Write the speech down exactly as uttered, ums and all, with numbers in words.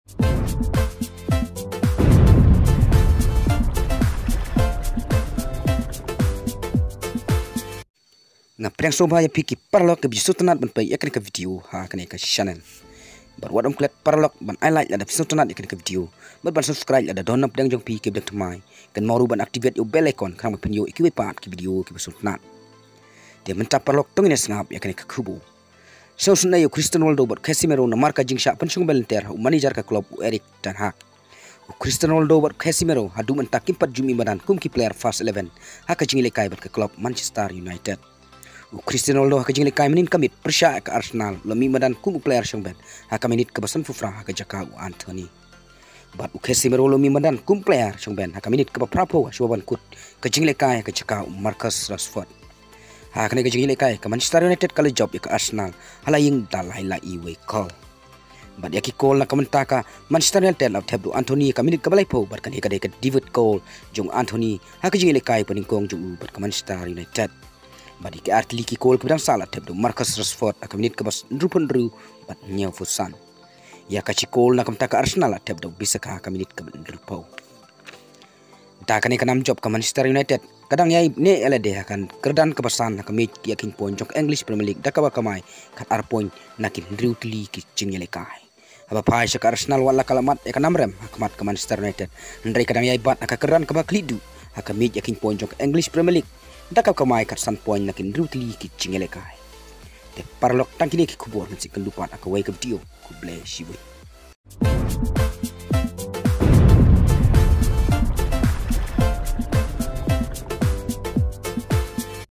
Nga pdiang sngewbha ïa phi ki paralok kiba ju sngewtynnat ban peit ïa kane ka video ha kane ka channel. Bad wat ym klet paralok ban ai like lada phi sngewtynnat ïa kane ka video, bad ban subscribe lada don na pdeng jong phi kiba dang thymmai. Kynmaw ruh ban activate ïa u bell icon khnang ba phin ïoh ïa kiwei pat ki video kiba sngewtynnat. Te mynta paralok to ngin ïa sngap ïa kane ka khubor. Sngewsynei ïa u Cristiano Ronaldo bad Casemiro namar ka jingshah pynshong bynta ha u manager ka club u Erik ten Hag. U Cristiano Ronaldo bad Casemiro haduh mynta kim pat ju mih madan kum ki player first eleven ha ka jingïalehkai bad ka club Manchester United. U Cristiano Ronaldo ha ka jingïalehkai mynhynnin ka miet pyrshah ka Arsenal u la mih madan kum u player shong bench ha ka minit kaba sanphew phra ha ka jaka u Antony. Bad u Casemiro u la mih madan kum player shong bench ha ka minit kaba phraphew shuwa ban kut ka jingïalehkai ha ka jaka u Marcus Rashford. Ha kane ka jingïalehkai ka Manchester United ka la jop ïa ka Arsenal ha la ïing da lai la iwei kol. Bad ïa ki kol na ka mynta ka Manchester United la thep da u Antony ha ka minit kaba laiphew bad kane ka dei ka debut kol jong u Antony ha ka jingïalehkai pynïengkong jong u bad ka Manchester United. Bad ïa ki artylli ki kol kiba dang sah la thep da u Marcus Rashford ha ka minit kaba hynriewphew hynriew bad hynñiewphew san. Ïa ka shi kol na ka mynta ka Arsenal la thep da u Bissaka ha ka minit kaba hynriewphew. Da kane ka nam jop ka Manchester United ka dang ïai neh ïa lade ha ka kyrdan kaba san ha ka miej ïa kheiñ point jong ka English Premier League da kaba kamai khatar point na ki hynriew tylli ki jingïalehkai. Haba phai sha ka Arsenal wat la ka la mad ïa ka nam rem ha khmat ka Manchester United, hynrei ka dang ïai bat ha ka kyrdan kaba khlieh duh ha ka miej ïa kheiñ point jong ka English Premier League da kaba kamai khatsan point na ki hynriew tylli ki jingïalehkai. Te paralok tang kine ki khubor, ngin sa ïakynduh pat ha kawei ka video. Khublei shibun.